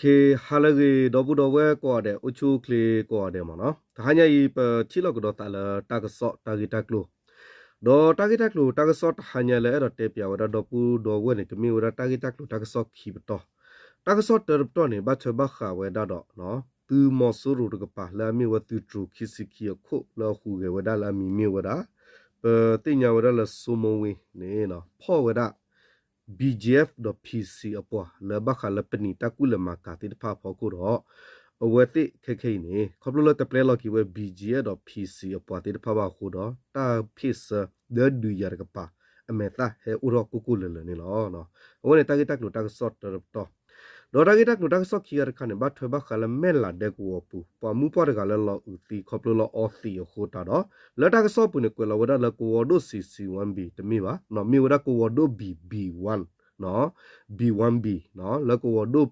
ဟါလၢအဂ့ၤ ဒီပုၢ်ဒီဝဲၢ်ကိးဂၤဒဲး အိၣ်ဆူၣ်အိၣ်ချ့ကိးဂၤဒဲးမ့ၢ်နီၤ, တဟါညါအံၤ ပထံၣ်လိာ်ကဒီးသးလၢတၢ်ကစီၣ်တၢ်ဂ့ၢ်တၢ်ကျိၤ, ဒီးတၢ်ဂ့ၢ်တၢ်ကျိၤတၢ်ကစီၣ်တဟါညါလၢအဲၣ်ဒိးတဲပၠးဝဲဒၣ်ဒီပုၢ်ဒီဝဲၢ်န့ၣ် ကမ့ၢ်ဝဲဒၣ်တၢ်ဂ့ၢ်တၢ်ကျိၤတၢ်ကစီၣ်ခံပတီၢ်, တၢ်ကစီၣ်တၢတပတီၢ်န့ၣ် ဘၣ်ထွဲဘၣ်ဃးဝဲဒၣ်ဒီး သုးမီၤစိရိၤတကပၤလၢအမ့ၢ်ဝဲသုးတြိၤခံဆံခံအခိၣ်လၢအဟူးဂဲၤဝဲဒၣ်လၢအမံၤမ့ၢ်ဝဲဒၣ်, ပသ့ၣ်ညါဝဲဒၣ်လၢ စိမိဝ့ၢ် န့ၣ် ဖီၣ်ဝဲဒၣ် BGF ဒီး PC အပှၤလၢဘၣ်ဃးလၢပနံာ်တၢ်ကူၣ်လဲၤမၤကၤသ့ၣ်တဖၣ်အဖီခိၣ်ဒီး အဝဲသ့ၣ်ခဲခဲအံၤန့ၣ် ခီဖျိလၢတပျဲလီၤက့ၤဝဲ BGF ဒီး PC အပှၤသ့ၣ်တဖၣ်ဘၣ်အဃိဒီး တၢ်ဖ့ၣ်ဆၢလၢဒုးယၤတကပၤ အမဲာ်သၣ်ဟဲအိၣ်ထီၣ်ကိၢ်ကိၢ်လၢၤလၢၤန့ၣ်လီၤ. အဝဲန့ၣ်တၢ်ဂ့ၢ်တၢ်ကျိၤတၢ်ကစီၣ်တၢတပတီၢ်, ဒီးတၢ်ဂ့ၢ်တၢ်ကျိၤတၢ်ကစီၣ်ခံဂၤတခါန့ၣ် ဘၣ်ထွဲဘၣ်ဃးလၢမဲၢ်လးဒဲကဝီၤပူၤ ပှၤမုၣ်ပှၢ်တဂၤလၢလီၤအုးသံခီဖျိလၢအီသံးအဃိတၢ်ဒီး လၢတၢ်ကစီၣ်ပူၤန့ၣ် ကွဲးလီၤဝဲဒၣ်လၢကဝီၤဒိၣ် C C one B တမ့ၢ်ဘၣ်, မ့ၢ်ဝဲဒၣ်ကဝီၤဒိၣ် B B one, B one B လၢကဝီၤဒိၣ်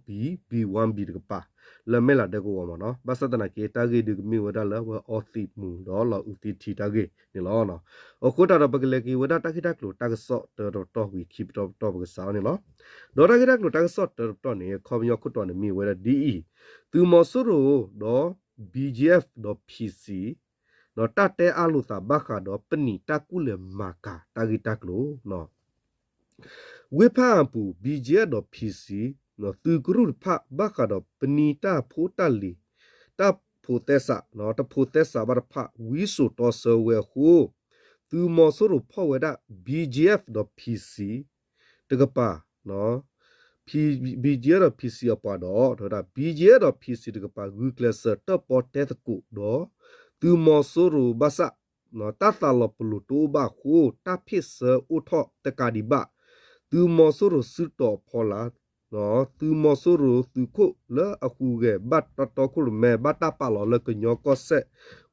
B one B တကပၤ လၢမဲၢ်လးဒဲကဝီၤမ့ၢ်နီၤ, ဘၣ်ဆၣ်သနာ်က့ တၢ်ဂ့ၢ်ဒုးကမ့ၢ်ဝဲဒၣ်လၢအဝဲအီသံးမူၤဒီးလီၤအုးသံထံတၢ်ဂ့ၢ်န့ၣ်လီၤ. အဃိတၢ်ဒီး ပကလဲၤက့ၤဝဲဒၣ်တၢ်ဂ့ၢ်တၢ်ကျိၤတၢ်ကစီၣ်တၢတပတီၢ်ဝံၤခံပတီၢ်ပတီၢ်ပကစးအီၤန့ၣ်လီၤ. ဒီးတၢ်ဂ့ၢ်တၢ်ကျိၤတၢ်ကစီၣ်တၢတပတီၢ်န့ၣ် အခီပညီခိၣ်တီန့ၣ်မ့ၢ်ဝဲဒၣ်ဒ်အံၤ, သုးမီၤစိရိၤဒီး BGF ဒီး PC ဒီးတၢ်တဲအါလိာ်သးဘၣ်ဃးဒီးပနံာ်တၢ်ကူၣ်လဲၤမၤကၤတၢ်ဂ့ၢ်တၢ်ကျိၤ ဝ့ၢ်ဖၣ်အၣ်ပူၤ BGF ဒီး PC သုးကရူၢ်တဖၣ် ဘၣ်ဃးဒီးပနံာ်တၢ်ဖိတၢ်လံၤ တၢ်ဖိးသဲစး တဖိးသဲစးဘၣ်တဖၣ် ဝံစိာ်တီဆၢဝဲအဃိ, သုးမီၤစိရိၤဖီၣ်ဝဲဒၣ် BGF ဒီး PC တကပၤ BGF ဒီး PC အပှၤဒီး တဝဲဒၣ် BGF ဒီး PC တကပၤ ဂုာ်ကျဲးစၢးတၢၣ်ပီတဲသကိးဒီး သုးမီၤစိရိၤဘၣ်ဆၣ် တၢ်သးလီၤပလိာ်တအိၣ်ဘၣ်အဃိ တၢ်ဖ့ၣ်ဆၢအိၣ်ထီၣ်တကးဒံးဘၣ်, သုးမီၤစိရိၤစုတီၤအဖီလာ် သုးမီၤစိရိၤသုးခိၣ်လၢအဟူးဂဲၤဘၣ်တတီခိၣ်ရိၣ်မဲ ဘၣ်တၢ်ပာ်လီၤလၢကညီကီၢ်စဲၣ်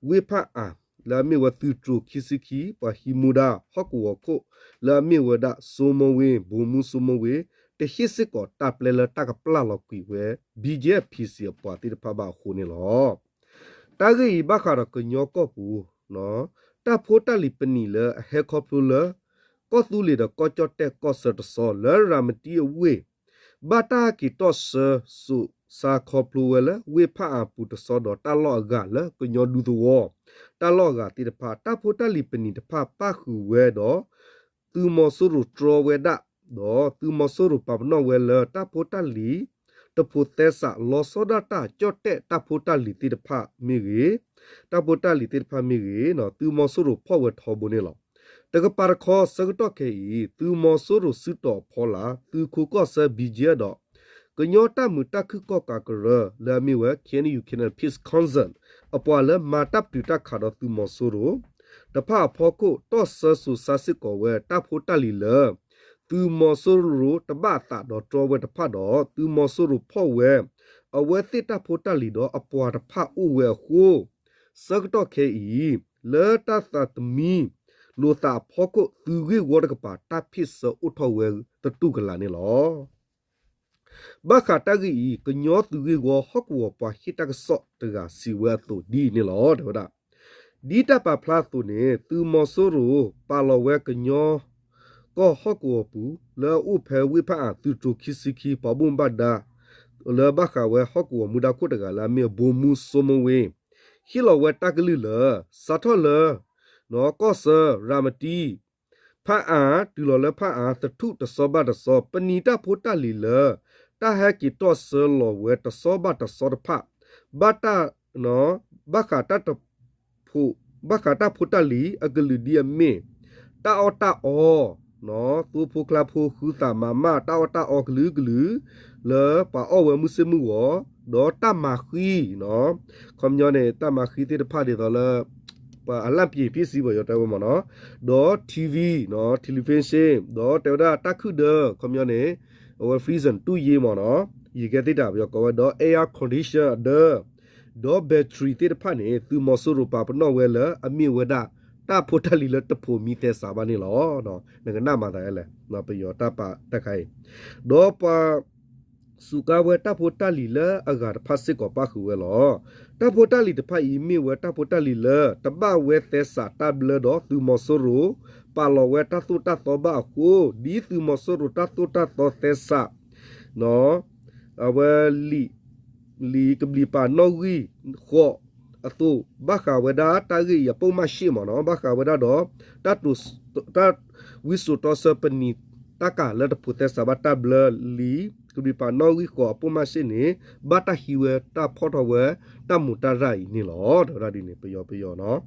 ဝ့ၢ်ဖၣ်အၣ် လၢအမ့ၢ်ဝဲသုးတြိၤခံဆံခံ ပှၤဟံးမူဒါဟီၣ်ကဝီၤခိၣ် လၢအမ့ၢ်ဝဲဒၣ် စိမိဝ့ၢ် ဘိမူစိမိဝ့ၢ် တဟ့ၣ်စ့ၢ်ကီးတၢ်ပျဲလၢတၢ်ကပျၢ်လီၤကွံာ်ဝဲ BGF PC အပှၤသ့ၣ်တဖၣ်ဘၣ်အဃိန့ၣ်လီၤ. တၢ်ဂ့ၢ်အံၤဘၣ်ဃးဒီးကညီကီၢ်ပူၤ တၢ်ဖိတၢ်လံၤပနံာ်လၢအဟဲခီဖျိလၢ ကီၢ်သူလ့ၤဒီးကီၢ်ကၠီၣ်တဲၣ်ကီၢ်ဆၢတဆီ လၢရၤမတံအဝ့ၢ် ဘၣ်တၢ်ဟဲက့ၤတီၣ်ဆၢစိာ်ဆါခီဖျိဝဲလၢ ဝ့ၢ်ဖၣ်အၣ်ပူၤတဆီဒီး တၢ်လီၢ်အဂၤလၢကညီဒူသဝီ တၢ်လီၢ်အဂၤသ့ၣ်တဖၣ် တၢ်ဖိတၢ်လံၤပနံာ်တဖၣ်ပၣ်ဃုာ်ဝဲဒီး သုးမီၤစိရိၤတြီဝဲဒၣ် ဒီးသုးမီၤစိရိၤပာ်ပနီၣ်ဝဲလၢတၢ်ဖိတၢ်လံၤ တဖိးသဲစး လီၤဆီဒၣ်တၢ်ကၠီၣ်တဲၣ်တၢ်ဖိတၢ်လံၤသ့ၣ်တဖၣ်မ့ၢ်ဂ့ၤ, တၢ်ဖိတၢ်လံၤသ့ၣ်တဖၣ်မ့ၢ်ဂ့ၤ သုးမီၤစိရိၤဖီၣ်ဝဲထီဘိန့ၣ်လီၤ. တကပၤတခီ ဆၢကတီၢ်ခဲအံၤ သုးမီၤစိရိၤစုတီၤအဖီလာ် သုးခိးကီၢ်ဆၢ BGF ဒီး ကညီတၢ်မုာ်တၢ်ခုၣ်ကီၢ်ကးကရၢ လၢအမ့ၢ်ဝဲ KNU Karen Peace Council အပှၤလၢမၤတၢ်ပတုာ်တၢ်ခးဒီးသုးမီၤစိရိၤ တဖၣ်အဖီခိၣ် တီၣ်ဆၢစိာ်ဆါစ့ၢ်ကီးဝဲ တၢ်ဖိတၢ်လံၤလၢ သုးမီၤစိရိၤတဘၣ်အသးဒီးတြီဝဲတဖၣ်ဒီး သုးမီၤစိရိၤဖီၣ်ဝဲ အဝဲသ့ၣ်တၢ်ဖိတၢ်လံၤဒီးအပှၤတဖၣ်အိၣ်ဝဲအဃိ ဆၢကတီၢ်ခဲအံၤ လၢတၢ်သးသမံလိာ်သးအဖီခိၣ် သုးဂ့ၢ်ဝီတကပၤ တၢ်ဖ့ၣ်ဆၢအိၣ်ထီၣ်ဝဲသတူၢ်ကလာ်န့ၣ်လီၤ. ဘၣ်ဃးတၢ်ဂ့ၢ်အံၤ ကညီသုးဂ့ၢ်ဝီဟီၣ်ကဝီၤပှၤဟ့ၣ်တၢ်ကစီၣ်တဂၤစံးဝဲအသိးဒ်အံၤန့ၣ်လီၤ. တဲဝဲဒၣ် ဒ်တၢ်ပာ်ဖျါအသိးန့ၣ် သုးမီၤစိရိၤ ပာ်လီၤဝဲကညီကီၢ်ဟီၣ်ကဝီၤပူၤ လၢအအိၣ်ဖဲဝ့ၢ်ဖၣ်အၣ် သုးတြိၤခံဆံခံ ပှၤဘၣ်မူဘၣ်ဒါ လၢဘၣ်ဃးဝဲဟီၣ်ကဝီၤမူဒါခိၣ်တဂၤလၢအမ့ၢ်ဘိမူစိမိဝ့ၢ် ဟ့ၣ်လီၤဝဲတၢ်ကလုၢ်လၢ စးထီၣ်လၢ ကီၢ်ဆၢ ရၤမတံ ဖၣ်အၣ် တုၤလီၤလၢဖၣ်အၣ် သထူၣ်တဆီဘၣ်တဆီ ပနံာ်တၢ်ဖိတၢ်လံၤလၢ တၢ်ဟဲက့ၤတီၣ်ဆၢလီၤဝဲတဆီဘၣ်တဆီတဖၣ် ဘၣ်တၢ် ဘၣ်ဃးတၢ်တဖိး ဘၣ်ဃးတၢ်ဖိတၢ်လံၤအကလုာ်ဒ်အမ့ၢ် တၢ်အီၣ်တၢ်အီ သိဖိကျါဖိဃုသးမၤမၢ် တၢ်အီၣ်တၢ်အီကလုာ်ကလုာ် လၢပှၤအီၣ်ဝဲမုၢ်ဆ့ၣ်မုၢ်ဂီၤ ဒီးတၢ်မၤဃံ ခီပညီန့ၣ် တၢ်မၤဃံသ့ၣ်တဖၣ်ဒ်သိးလၢ ပှၤအလၣ်ပျံၤဖံးစံးပယီၤတဲဝဲမ့ၢ်နီၤ, ဒီး ထံဝံ television ဒီးတဲဝဲဒၣ်တၢ်ခုၣ်ဒၢ ခီပညီန့ၣ် အဝဲ freezer တူၢ်ယ့မ့ၢ်နီၤ, ယကဲသ့ၣ်တၢ် ပယီၤကိးဝဲဒီး air condition အဒၢ ဒီး battery သ့ၣ်တဖၣ်န့ၣ် သုးမီၤစိရိၤပာ်ပနီၣ်ဝဲလၢအမ့ၢ်ဝဲဒၣ် တၢ်ဖိတၢ်လံၤလၢတဖိးမံသဲစးဘၣ်န့ၣ်လီၤ. နကနၣ်မၤသးလဲၣ် ပယီၤတၢ်ပာ်တၢ်ခါအံၤ, ဒီးပှၤ စူးကါဝဲတၢ်ဖိတၢ်လံၤလၢအဂၤတဖၣ်စ့ၢ်ကီးပၣ်ဃုာ်ဝဲလီၤ. တၢ်ဖိတၢ်လံၤတဖၣ်အံၤ မ့ၢ်ဝဲတၢ်ဖိတၢ်လံၤလၢ တဘၣ်ဝဲသဲစးတၢ်ဘျၢဒီးသုးမီၤစိရိၤ ပာ်လီၤဝဲတၢ်သိၣ်တၢ်သီဘၣ်အဃိ ဒ်သုးမီၤစိရိၤတၢ်သိၣ်တၢ်သီသဲစး အဝဲလံာ် လံာ်ကဘျံးပၤနီၣ်ဂံၢ်ဃိးအသိး ဘၣ်ဃးဝဲဒၣ်တၢ်ဂ့ၢ်အံၤအပိၢ်မၢ်ၡ့ၣ်မ့ၢ်နီၤ, ဘၣ်ဃးဝဲဒၣ်ဒီး တၢ်တိၤ တၢ် ဝံစိာ်တီဆၢပနံာ်တၢ်ကၤလၢတဖိးသဲစးဘၣ်တၢ်ဘျၢလံာ်ကဘျံးပၤနီၣ်ဂံၢ်ဃိးအပိၢ်မၢ်ၡ့ၣ်န့ၣ် ဘၣ်တၢ်ဟံးဝဲတၢ်ဖီၣ်ထီၣ်ဝဲတၢ်မူးတၢ်ရၢ်အံၤန့ၣ်လီၤ. တဲဝဲဒၣ်ဒ်န့ၣ် ပယီၤပယီၤနီၤ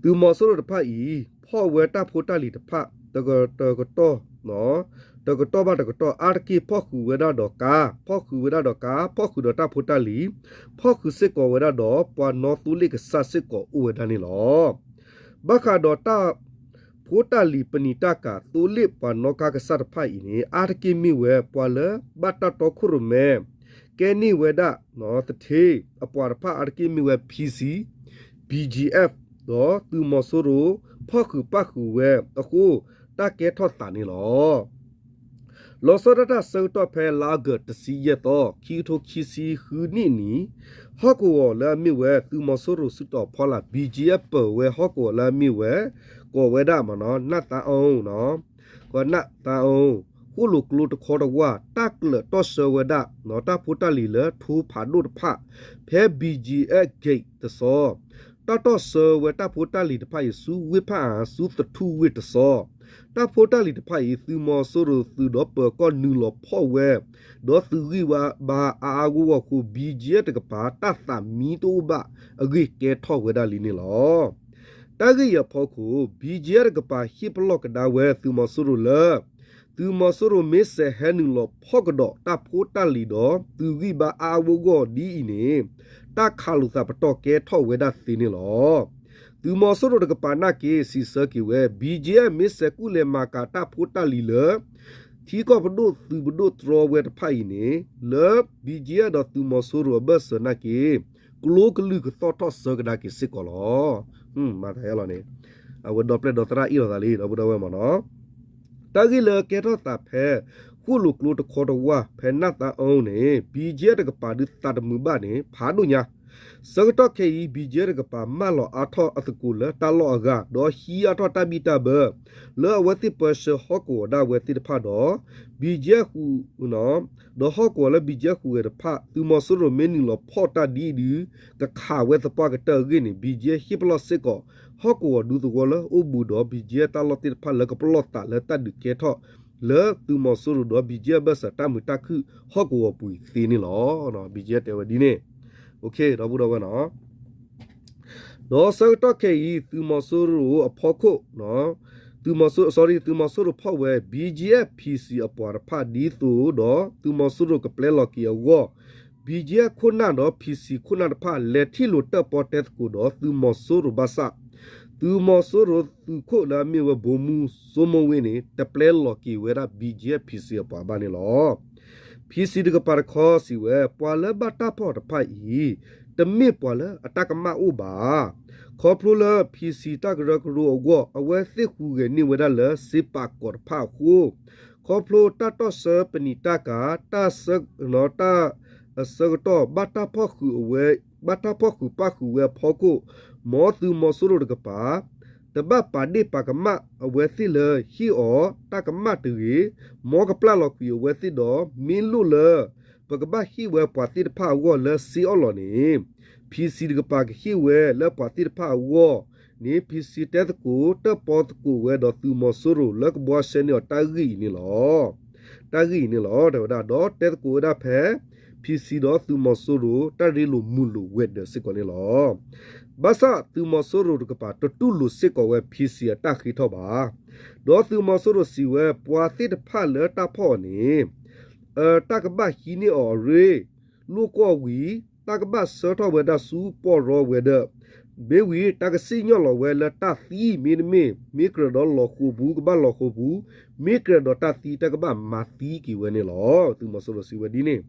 သုးမီၤစိရိၤတဖၣ်အံၤ ဖီၣ်ဝဲတၢ်ဖိတၢ်လံၤတဖၣ် တကတီၢ် တကတီၢ်ဘၣ်တကတီၢ် အါတက့ၢ်ဖီၣ်ဃုာ်ဝဲဒၣ်ဒီးကါ, ဖီၣ်ဃုာ်ဝဲဒၣ်ဒီးကါ, ဖီၣ်ဃုာ်ဒီးတၢ်ဖိတၢ်လံၤ, ဖီၣ်ဃုာ်စ့ၢ်ကီးဝဲဒၣ်ဒီးပှၤနီၣ်သိလ့ၣ်ကစၢ်စ့ၢ်ကီးအိၣ်ဝဲဒၣ်န့ၣ်လီၤ. ဘၣ်ဃးဒီးတၢ်ဖိတၢ်လံၤပနံာ်တၢ်ကၤ သိလ့ၣ်ပှၤနီၣ်ကါကစၢ်တဖၣ်အံၤန့ၣ် အါတက့ၢ်မ့ၢ်ဝဲပှၤလၢဘၣ်တၢ်တီခိၣ်ရိၣ်မဲ ကဲန့ၢ်ဝဲဒၣ် သထ့အပှၤတဖၣ်အါတက့ၢ်မ့ၢ်ဝဲ P C, B G F ဒီးသုးမီၤစိရိၤ ဖီၣ်ဃုာ်ပၣ်ဃုာ်ဝဲအဃိ တၢ်ကဲထီၣ်သးန့ၣ်လီၤ. လီၤဆီဒၣ်တၢ်ဆၢကတီၢ်ဖဲလါအီကူးတဆံယဲၢ်သီ ခံကထိခံဆံဃုနံၣ်အနံၤ ဟီၣ်ကဝီၤလၢအမ့ၢ်ဝဲသုးမီၤစိရိၤစုတီၤဖီလာ် B G F ပၢၤဝဲဟီၣ်ကဝီၤလၢအမ့ၢ်ဝဲ ကိးဝဲဒၣ်မ့ၢ်နီၤ နၢ်သးအူ နၢ်သးအူ ဃိၣ်လိာ်ကျိတခီတဝၢ် တၢ်ကျၢးတီၣ်ဆၢဝဲဒၣ် တၢ်ဖိတၢ်လံၤလၢထိဖးဒိၣ်တဖၣ် ဖဲ B G F gate တစီၤ တၢ်တီၣ်ဆၢဝဲတၢ်ဖိတၢ်လံၤတဖၣ်အံၤ ဆူဝ့ၢ်ဖၣ်အၣ် ဆူသထူဝ့ၢ်တစီၤ တၢ်ဖိတၢ်လံၤတဖၣ်အံၤ သုးမီၤစိရိၤသုးဒီးပၢၤကီၢ်နုာ်လီၤဖီၣ်ဝဲ ဒီးသုးဂံၢ်ဘါအါအါဂီၢ်ဂီၢ်အဃိ B G F တကပၤ တၢ်သးမံတအိၣ်ဘၣ်အဂ့ၢ်ကဲထီၣ်ဝဲဒၣ်လံန့ၣ်လီၤ. တၢ်ဂ့ၢ်အံၤအဖီခိၣ် B G F တကပၤဟ့ၣ်ပလီၢ်ကဒါဝဲသုးမီၤစိရိၤလၢ သုးမီၤစိရိၤမ့ၢ်စဲးဟဲနုာ်လီၤဖီၣ်ကဒီးတၢ်ဖိတၢ်လံၤဒီး သုးဂံၢ်ဘါအါအါဂီၢ်ဂီၢ်ဒ်အံၤန့ၣ် တၢ်ခးလိာ်သးပတီၢ်ကဲထီၣ်ဝဲဒၣ်သ့န့ၣ်လီၤ. သုးမီၤစိရိၤတကပၤနာ်က့ စံးဆၢက့ၤဝဲ B G F မ့ၢ်စဲးကူၣ်လဲၤမၤကၤတၢ်ဖိတၢ်လံၤလၢ ထံကီၢ်ပဒိၣ်သုးပဒိၣ်တြီဝဲတဖၣ်အံၤန့ၣ် လၢ B G F ဒီးသုးမီၤစိရိၤအဘၢၣ်စၢၤနာ်က့ ကျိကလုၢ်ကသီၣ်ထီၣ်ဆၢကဒါက့ၤစ့ၢ်ကီးလီၤ. မၤသးယဲလီၤန့ၣ် အဝဲဒီပျဲၢ်ဒီသရၣ်အ့ၣ်လိာ်သးလံ ဒီပုၢ်ဒီဝဲၢ်မ့ၢ်နီၤ တၢ်ဂ့ၢ်လၢကဲထီၣ်သးဖဲ ဃိၣ်လိာ်ကျိတခီတဝၢ် ဖဲနၢ်သးအူန့ၣ် B G F တကပၤဒုးသးတမုာ်ဘၣ်န့ၣ် ဖးဒိၣ်ညါ ဆၢကတီၢ်ခဲအံၤ B G F တကပၤမၢလီၤအါထီၣ်အသကိးလၢတၢ်လီၢ်အဂၤ ဒီးဟံးအါထီၣ်တၢ်ဘံၣ်တၢ်ဘၢ လၢအဝဲသ့ၣ်ပၢဆှၢဟီၣ်ကဝီၤဒၣ်ဝဲသ့ၣ်တဖၣ်ဒီး B G F ဃုာ် ဒီးဟီၣ်ကဝီၤလၢ B G F ဃုာ်ဝဲတဖၣ် သုးမီၤစိရိၤမ့ၢ်နုာ်လီၤဖီၣ်တၢ်ဒ်အံၤဒုး ကခးဝဲသပှၢ်ကတၢၢ်အဂ့ၢ်န့ၣ် B G F ဟ့ၣ်ပလီၢ်စ့ၢ်ကီး ဟီၣ်ကဝီၤဒူသဝီလၢအိၣ်ဘူးဒီး B G F တၢ်လီၢ်သ့ၣ်တဖၣ်လၢကပလီၢ်သးလၢတၢ်ဒုးကဲထီၣ် လၢသုးမီၤစိရိၤဒီး B G F ဘၢၣ်စၢၤတၢ်မုာ်တၢ်ခုၣ်ဟီၣ်ကဝီၤပူၤအံၤသ့န့ၣ်လီၤ. B G F တဲဝဲဒ်န့ၣ် ဒီပုၢ်ဒီဝဲၢ်နီၤ ဒီးဆၢကတီၢ်ခဲအံၤ သုးမီၤစိရိၤအဖီခိၣ် သုးမီၤစိ sorry သုးမီၤစိရိၤဖီၣ်ဝဲ B G F P C အပှၤတဖၣ်ဒ်သိးဒီး သုးမီၤစိရိၤကပျဲလီၤက့ၤအဂီၢ် B G F ခိၣ်နၢ်ဒီး P C ခိၣ်နၢ်တဖၣ် လဲၤထံၣ်လိာ်တၢၣ်ပီၣ်တဲသကိးဒီးသုးမီၤစိရိၤဘၣ်ဆၣ် သုးမီၤစိရိၤသုးခိၣ်လၢအမ့ၢ်ဝဲ ဗိုလ်မှူး စိုးမိုးဝင်း န့ၣ် တပျဲလီၤက့ၤဝဲဒၣ် B G F P C အပှၤဘၣ်န့ၣ်လီၤ. P C တကပၤတခီစံးဝဲ ပှၤလၢဘၣ်တၢ်ဖီၣ်တဖၣ်အံၤ တမ့ၢ်ပှၤလၢအတၢ်ကမၣ်အိၣ်ဘၣ်. ခီဖျိလၢ P C တၢ်ကရၢကရိအဂီၢ် အဝဲသ့ၣ်ဟူးဂဲၤန့ၢ်ဝဲဒၣ်လၢစ့ပာ်ကီၤတဖၣ်အဃိ ခီဖျိတၢ်တီၣ်ဆၢပနံာ်တၢ်ကၤ တၢ်ဆၢ တၢ် အဆၢကတီၢ် ဘၣ်တၢ်ဖီၣ်ဃုာ်အဝဲ ဘၣ်တၢ်ဖီၣ်ဃုာ်ပၣ်ဃုာ်ဝဲအဖီခိၣ် မ်သုးမီၤစိရိၤတကပၤ တဘၣ်ပာ်ဒ့ၣ်ပာ်ကမၣ်အဝဲသ့ၣ်လၢဟ့ၣ်အီၤတၢ်ကမၣ်တဂ့ၤ, မ်ကပျၢ်လီၤကွံာ်အဝဲသ့ၣ်ဒီး မ့ၢ်လိၣ်လၢ ပကဘၣ်ဟ့ၣ်ဝဲပှၤသ့ၣ်တဖၣ်အဂီၢ်လၢစ့အီၣ်လီၤန့ၣ် P C တကပၤကဟ့ၣ်ဝဲလၢပှၤသ့ၣ်တဖၣ်အဂီၢ်န့ၣ် P C တဲသကိးတၢၣ်ပီၣ်သကိးဝဲဒီးသုးမီၤစိရိၤလၢကဘှါရှဲန့ၢ်အီၤတၢ်ဂ့ၢ်အံၤန့ၣ်လီၤ. တၢ်ဂ့ၢ်အံၤန့ၣ်လီၤ တဲဝဲဒၣ် ဒီးတဲသကိးဝဲဒၣ်ဖဲ P C ဒီးသုးမီၤစိရိၤ တၢ်ရ့လိာ်မုာ်လိာ်ဝဲၤဒၢးစ့ၢ်ကီးန့ၣ်လီၤ. ဘၣ်ဆၣ်သုးမီၤစိရိၤတကပၤ တတူၢ်လိာ်စ့ၢ်ကီးဝဲ P C အတၢ်ဃ့ထီၣ်ဘၣ်. ဒီးသုးမီၤစိရိၤစံးဝဲ ပှၤသ့ၣ်တဖၣ်လၢတၢ်ဖီၣ်အီၤန့ၣ် တၢ်ကဘၣ်ဟံးန့ၢ်အီၤအရ့ လိၣ်ကွီၢ်ဝံၤ တၢ်ကဘၣ်ဆှၢထီၣ်ဝဲဒၣ်ဆူပီၢ်ရီဝဲၤဒၢး မ့ၢ်ဝံၤ တၢ်ကစံၣ်ညီၣ်လီၤဝဲလၢတၢ်သံမ့တမ့ၢ် မ့ၢ်ကြၢးဒီးလီၤဃိာ်ပူၤ ကဘၣ်လီၤဃိာ်ပူၤ, မ့ၢ်ကြၢးဒီးတၢ်သံတၢ်ကဘၣ်မၤသံက့ၤဝဲန့ၣ်လီၤ. သုးမီၤစိရိၤစံးဝဲဒ်န့ၣ်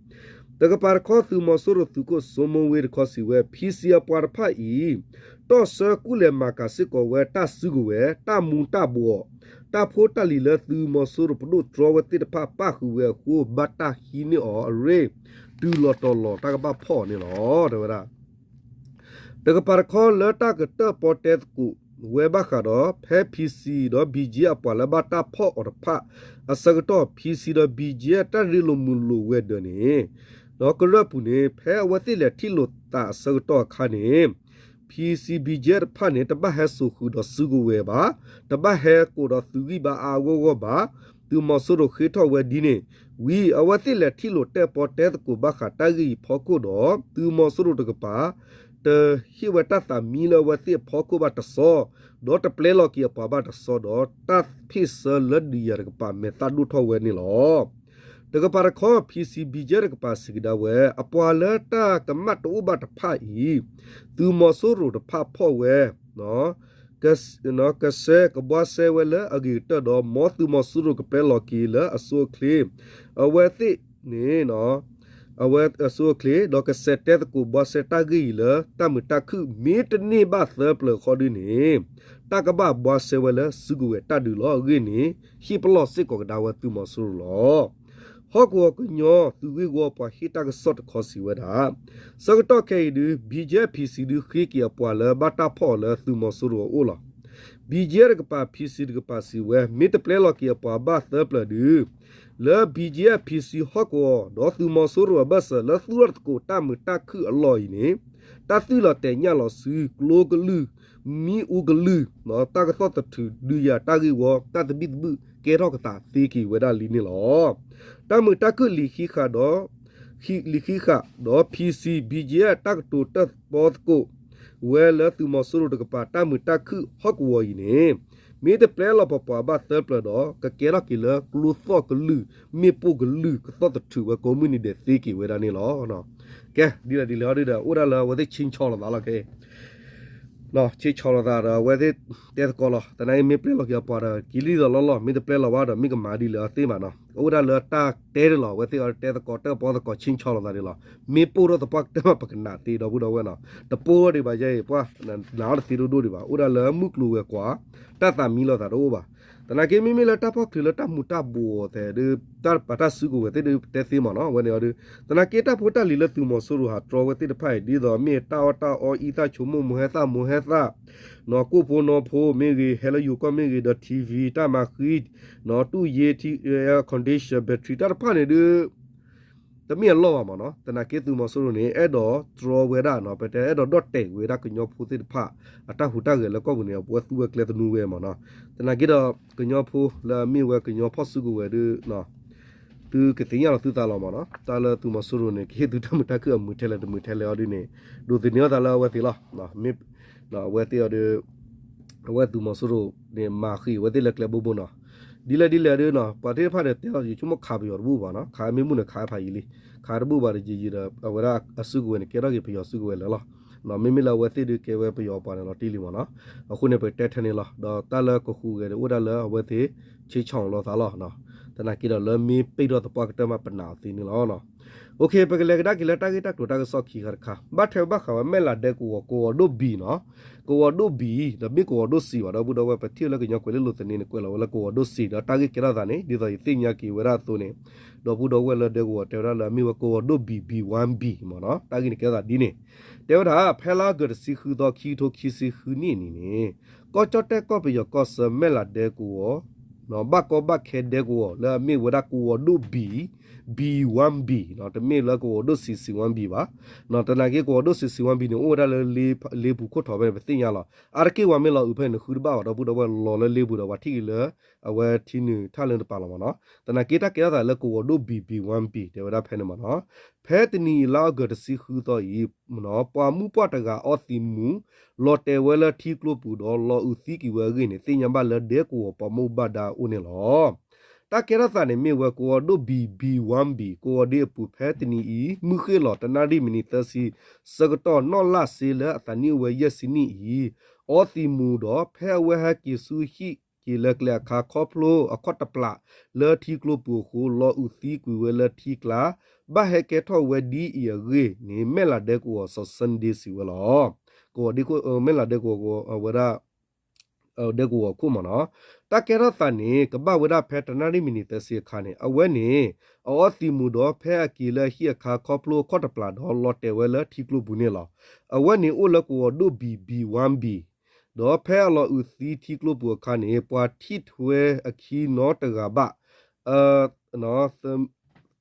တကပၤတခီ သုးမီၤစိရိၤသုးခိၣ် စိုးမိုးဝင်း တခီစံးဝဲ P C အပှၤတဖၣ်အံၤ တီၣ်ဆၢကူၣ်လဲၤမၤကၤစ့ၢ်ကီးဝဲတၢ်စုကဝဲၤ တၢ်မူၤတၢ်ဘှီး တၢ်ဖိတၢ်လံၤလၢသုးမီၤစိရိၤပဒိၣ်တြီဝဲသ့ၣ်တဖၣ်ပၣ်ဃုာ်ဝဲအဃိ ဘၣ်တၢ်ဟံးန့ၢ်အီၤအရ့ တုၤလီၤတီၤလီၤတၢ်ကဘၣ်ဖီၣ်အီၤန့ၣ်လီၤ တဲဝဲဒၣ် တကပၤတခီလၢတၢ်ကတၢၣ်ပီၣ်တဲသကိးဝဲဘၣ်ဃးဒီး ဖဲ P C ဒီး B G F အပှၤလၢဘၣ်တၢ်ဖီၣ်အီၤတဖၣ်အဆၢကတီၢ် P C ဒီး B G F တၢ်ရ့လိာ်မုာ်လိာ်ဝဲၤဒၢးန့ၣ် ဒီးကရၢၢ်ပူၤန့ၣ် ဖဲအဝဲသ့ၣ်လဲၤထံၣ်လိာ်သးအဆၢကတီၢ်အခါန့ၣ် ဖံစံ ဘံကဲ တဖၣ်န့ၣ် တဘၣ်ဟဲစိာ်ဃုာ်ဒီးစုကဝဲၤဘၣ်, တဘၣ်ဟဲကိးဒီးသုးဂံၢ်ဘါအါအါဂီၢ်ဂီၢ်ဘၣ်. သုးမီၤစိရိၤဃ့ထီၣ်ဝဲဒ်န့ၣ်ဝံၤ အဝဲသ့ၣ်လဲၤထံၣ်လိာ်တဲာ်ပီတဲသကိးဘၣ်ဃးတၢ်ဂ့ၢ်အံၤဖီခိၣ်ဒီး သုးမီၤစိရိၤတကပၤ တဟ့ၣ်ဝဲတၢ်သးမံလၢအဝဲသ့ၣ်အဖီခိၣ်ဘၣ်တစီ, ဒီးတပျဲလီၤက့ၤအပှၤဘၣ်တစီဒီး တၢ်ဖ့ၣ်ဆၢလၢဒုးယၤတကပၤမဲာ်သၣ်ဒိၣ်ထီၣ်ဝဲန့ၣ်လီၤ. တကပၤတခီ ဖံစံ ဘံကဲ တကပၤစံးကဒါဝဲ အပှၤလၢတၢ်ကမၣ်တအိၣ်ဘၣ်တဖၣ်အံၤ သုးမီၤစိရိၤတဖၣ်ဖီၣ်ဝဲ က ကစဲ ကဘှါစဲဝဲလၢအဂ့ၤကတၢၢ်ဒီး မ်သုးမီၤစိရိၤကပျဲလီၤက့ၤလၢအဆိအချ့ အဝဲသ့ၣ်န့ၣ် အဝဲအဆိအချ့ ဒီးကစဲးတဲသကိးဘှါစဲတၢ်ဂ့ၢ်အံၤလၢ တၢ်မုာ်တၢ်ခုၣ် မ့တန့ၢ်ဘၣ်သၢပျၢၤဃီဒုန့ၣ် တၢ်ကဘၣ်ဘှါစဲဝဲလၢစုကဝဲၤတၢ်ဒုးလီၤ. အဂ့ၢ်န့ၣ် ဟ့ၣ်ပလီၢ်စ့ၢ်ကီးကဒါဝဲသုးမီၤစိရိၤလီၤ. ဟီၣ်ကဝီၤကညီသုးဂ့ၢ်ဝီပှၤဟ့ၣ်တၢ်ကစီၣ်တခီစံးဝဲဒၣ် ဆၢကတီၢ်ခဲအံၤဒု ဘံကဲ ဖံစံ ဒုဃ့က့ၤအပှၤလၢဘၣ်တၢ်ဖီၣ်အီၤလၢသုးမီၤစိရိၤအအိၣ်လီၤ. ဘံကဲ တကပၤ ဖံစံ တကပၤစံးဝဲ မ့ၢ်တပျဲလီၤက့ၤအပှၤဘၣ်သၢပျၢၤဒု လၢ ဘံကဲ ဖံစံ ဟီၣ်ကဝီၤ ဒီးသုးမီၤစိရိၤအဘၢၣ်စၢၤလၢသူၣ်ထီၣ်သကိးတၢ်မုာ်တၢ်ခုၣ်အလီၢ်အံၤန့ၣ် တၢ်သွံၣ်လီၤတဲာ်ညၣ်လီၤဆူ ကျိကလုၢ် မံအူကလုၢ် တၢ်ကသီၣ်သထူး ဒုးယၤတၢ်ဂ့ၢ်ဝီ တၢ်သဘံၣ်သဘုၣ်ကဲထီၣ်ကသးသ့က့ၤဝဲဒၣ်လံန့ၣ်လီၤ. တၢ်မုာ်တၢ်ခုၣ်လံာ်ဃံဃာ်ဒီး လံာ်ဃံဃာ်ဒီး ဖံစံ ဘံကဲ တၢ်ကတိၤတၢ်ပီသကိး ဝဲလၢသုးမီၤစိရိၤတကပၤ တၢ်မုာ်တၢ်ခုၣ်ဟီၣ်ကဝီၤအံၤန့ၣ် မ့ၢ်တပျဲလီၤပပှၤဘၣ်သၢပျၢၤဒီး ကကဲထီၣ်က့ၤလၢကျိသီၣ်ကလုၢ် မ့ၣ်ပိၢ်ကလုၢ် ကသီၣ်သထူးဝဲကိးမုၢ်နံၤဒဲးသ့က့ၤဝဲဒၣ်န့ၣ်လီၤ. ကဲ ဒ်လဲၣ်ဒ်လဲၣ်အီၤဒုဒီး အိၣ်ဒၣ်လၢအဝဲသ့ၣ်ဆ့ဆီၣ်လီၤသးလီၤခဲအံၤ ဆ့ဆီၣ်လီၤသးဒီး အဝဲသ့ၣ်တဲသကိးလီၤ. သနာ်က့ မ့ၢ်ပျဲလီၤက့ၤအပှၤဒီး က့ၤလံဒီးလီၢ်လီၢ်, မ့ၢ်တပျဲလီၤဘၣ်ဒီး မ့ၢ်ကမၤဒ်လဲၣ်အီၤသ့မးနီၤ. အိၣ်ဝဲဒၣ်လၢတၢ်တဲတလီၤ, အဝဲသ့ၣ်အီၤတဲသကိး တၢ်ကပီၤသကိးဆ့ဆီၣ်လီၤသးဒ်လီၤ. မ့ၢ်ပိၢ်ထီၣ်သပှၢ်ကတၢၢ်မး ပကနၣ်သ့ဒီပုၢ်ဒီဝဲၢ်နီၤ. တပိၢ်ထီၣ်ဒံးဘၣ်ယဲအံၤ ပှၤနာ်အီၤတသ့ဒိၣ်ဒိၣ်ဒံးဘၣ်. အိၣ်ဒၣ်လၢမုၢ်ကျိၤဝဲၤကွာ် တၢ်သးမံလီၤသးတအိၣ်ဘၣ်. သနာ်က့ မ့မ့ၢ်လၢတၢ်ဖီၣ်ချုးလၢတၢ်မူၤတၢ်ဘှီးအီၤသဲးဒီး တၢ်ပာ်တၢ်စုကဝဲၤသ့ၣ်ဒုးတဲသ့မးနီၤ. အဝဲန့ၣ်အီၤဒုး သနာ်က့ တၢ်ဖိတၢ်လံၤလၢသုးမီၤစိရိၤဟးတြီဝဲသ့ၣ်တဖၣ်အံၤ ဒ်သိးမ့ၢ်တၢ်အီၣ်တၢ်အီ အံသၣ်ဆိကမိၣ် မိၢ်ဟဲသၣ်မိၢ်ဟဲသၣ် နီၢ်ကိၣ်ဖိနီၢ်ဖိမ့ၢ်ဂ့ၤ ဟဲလၢယိၤကီၢ်မ့ၢ်ဂ့ၤ ဒီး ထံၣ်ဝံၤ တၢ်မၤဃံ နီၢ်တူၢ်ယ့ condition battery တၢ်တဖၣ်န့ၣ်ဒုး တမ့ၢ်အလီၢ်ဘၣ်မးနီၤ. သနာ်က့ သုးမီၤစိရိၤန့ၣ် အဲၣ်ဒိးတြီဝဲဒၣ်နီၤ, ပတဲအဲၣ်ဒိးဒီၣ်တဲာ်ဝဲဒၣ်ကညီဖိသ့ၣ်တဖၣ် အတၢ်ဟူးတၢ်ဂဲၤလၢကီၢ်ပူၤန့ၣ် အဝဲသူဝဲကျဲသနူဝဲမးနီၤ. သနာ်က့ဒီး ကညီဖိလၢအမ့ၢ်ဝဲကညီဖီၣ်စုကဝဲၤဒုး သုကသ့ၣ်ညါလီၤသုသးလီၤမးနီၤ. တၢ်လၢသုးမီၤစိရိၤန့ၣ် ကဟ့ၣ်သုတၢ်မုာ်တၢ်ခုၣ်အမုာ်ထဲလဲၣ်တမုာ်ထဲလဲၣ်အီၤဒ်န့ၣ် ဒိးသန့ၤအသးလၢအဝဲသ့ၣ်လီၤ. မ့ၢ်အဝဲသ့ၣ်အီၤဒီး အဝဲသုးမီၤစိရိၤန့ၣ် မၤဃံးအဝဲသ့ၣ်လၢကျဲဘိဘိနီၤ. ဒ်လဲၣ်ဒ်လဲၣ်ဒုးနီၤ ပှၤသ့ၣ်တဖၣ်န့ၣ် တဲအီၤ ယဆိကမိၣ်ခးပယီၤတဘူၣ်ဘၣ်နီၤ. ခးမ့ၢ်ဘူၣ်န့ၣ် ခးဖးယံာ်လံ. ခးတဘူၣ်ဘၣ်ဒီးယံာ်ယံာ်ဒီး အဝဲဒၣ်အစုကဝဲၤန့ၣ် ကဲထီၣ်က့ၤပယီၤစုကဝဲၤလၢာ်လီၤ. မ့မ့ၢ်လၢအဝဲသ့ၣ်ဒုးကဲဝဲပယီၤပှၤန့ၣ်လီၤတံၢ်လံမးနီၤ. အဃိန့ၣ် ပတဲထဲန့ၣ်လီၤ. ဒီးတၢ်လၢကဟူးဂဲၤန့ၣ် အိၣ်ဒၣ်လၢအဝဲသ့ၣ် ဆ့ဆီၣ်လီၤသးလီၤ. သနာ်က့ဒီးလၢမ့ၢ်ပ့ၢ်ထီၣ်သပှၢ်ကတၢၢ်မး ပနာ်အီၤသ့န့ၣ်လီၤ. ပကလဲၤကဒါက့ၤလၢတၢ်ဂ့ၢ်တၢ်ကျိၤတၢ်ကစီၣ်ခံခါတခါ ဘၣ်ထွဲဘၣ်ဃးဝဲမဲၢ်လးဒဲကဝီၤ ကဝီၤဒိၣ်ဘံၣ်နီၤ. ကဝီၤဒိၣ်ဘံၣ် ဒီးမ့ၢ်ကဝီၤဒိၣ်စံၤဘၣ် ဒီပုၢ်ဒီဝဲၢ် ပထံၣ်လၢကညီကွဲးလ့လိာ်သန့န့ၣ် ကွဲးလီၤဝဲလၢကဝီၤဒိၣ်စံၤ ဒီးတၢ်ဂ့ၢ်ကဲထီၣ်သးန့ၣ် ဒ်သိးယသ့ၣ်ညါက့ၤဝဲဒၣ်အသိးန့ၣ် ဒီပုၢ်ဒီဝဲၢ်လၢဒဲကဝီၤတဲဝဲဒၣ်လၢအမ့ၢ်ဝဲကဝီၤဒိၣ်ဘံၣ် ဘံၣ်ဝၣ်ဘံၣ်မးနီၤ. တၢ်ဂ့ၢ်န့ၣ်ကဲထီၣ်သးဒ်န့ၣ် တဲဝဲဒၣ် ဖဲလါအီကူးတဆံဃုသီ ခံကထိခံဆံဃုနံၣ်အနံၤန့ၣ် ကီၢ်ကၠီၣ်တဲၣ်ကီၢ်ပယီၤကီၢ်ဆၢမဲၢ်လးဒဲကဝီၤ ဘၣ်ကီဘၣ်ခဲဒဲကဝီၤ လၢအမ့ၢ်ဝဲဒၣ်ကဝီၤဒိၣ်ဘံၣ် ဘံၣ်ဝၣ်ဘံၣ် တမ့ၢ်လၢကဝီၤဒိၣ်စံၤ စံၤဝၣ်ဘံၣ်ဘၣ်. သနာ်က့ ကဝီၤဒိၣ်စံၤ စံၤဝၣ်ဘံၣ်န့ၣ် အိၣ်ဝဲဒၣ်လၢလ့ပူၤခိၣ်ထီၣ်ဖဲန့ၣ် ပသ့ၣ်ညါလီၤ. အါတက့ၢ်ဝဲမ့ၢ်လီၤအုးဖဲန့ၣ် နဃုတဘၣ်ဘၣ် ဒီပုၢ်ဒီဝဲၢ် လီၤလၢလ့ပူၤဒီး ပှၤထံၣ်က့ၤလၢ အဝဲထံနုာ်ထၣ်လၢတပၤလီၤမးနီၤ. သနာ်က့ တၢ်ကဲထီၣ်သးလၢကဝီၤဒိၣ်ဘံၣ် ဘံၣ်ဝၣ်ဘံၣ် တဲဝဲဒၣ်ဖဲန့ၣ်မးနီၤ. ဖဲတနံၤအံၤ လါအီကူးတဆံဃုသီအံၤ ပှၤမုၣ်ပှၢ်တဂၤအီသံးမူၤ လီၤတဲာ်ဝဲလၢထံကျိပူၤဒီး လီၤအုးသံကွံာ်ဝဲအဂ့ၢ်န့ၣ် သ့ၣ်ညါဘၣ်လၢဒဲကဝီၤပှၤမူဘၣ်ဒါအိၣ်န့ၣ်လီၤ. တၢ်ကဲထီၣ်သးန့ၣ်မ့ၢ်ဝဲကဝီၤဒိၣ်ဘံၣ် ဘံၣ်ဝၣ်ဘံၣ် ကဝီၤဒ့အပူၤ ဖဲတနံၤအံၤ မုၢ်ဃ့ၢ်လီၤ တနၣ်ရံၣ်မံးနံးသၢဆံ ဆၢကတီၢ်နီၣ်လၢ်စ့လၢအသးနံၣ်အိၣ်ဝဲယဲၢ်ဆံနံၣ်အံၤ အီသံးမူၤဒီး ဖဲအဝဲဟဲက့ၤဆူဟံၣ်က့ၤလၢကျဲအခါ ခီဖျိအခီၣ်တပျၢ်လၢထံကျိပူၤအဃိ လီၤအုးသံကွံာ်ဝဲလၢထံကျါ ဘၣ်ဟဲကဲထီၣ်ဝဲဒ်အံၤအဂ့ၢ်န့ၣ် မဲၢ်လးဒဲကဝီၤစီၤ Sunday စံးဝဲလီၤ. ကဝီၤဒ့ခိၣ် မဲၢ်လးဒဲကဝီၤဝဲဒၣ် ဒဲကဝီၤခိၣ်မးနီၤ. တၢ်ကဲထီၣ်သးန့ၣ် ကဘၣ်ဝဲဒၣ်ဖဲတနၣ်ရံၣ်မံးနံးသၢဆံအခါန့ၣ် အဝဲန့ၣ် အအီသံးမူၤဒီး ဖဲအက့ၤလၢဟံၣ်အခါ ခီဖျိအခီၣ်တပျၢ်ဒီး လီၤတဲာ်ဝဲလၢထံကျိပူၤန့ၣ်လီၤ. အဝဲန့ၣ်အိၣ်လၢကဝီၤဒိၣ်ဘံၣ် ဘံၣ်ဝၣ်ဘံၣ် ဒီးဖဲအလီၤအုးသံထံကျိပူၤအခါန့ၣ် ပှၤထံၣ်ထွဲအခံနီတဂၤဘၣ်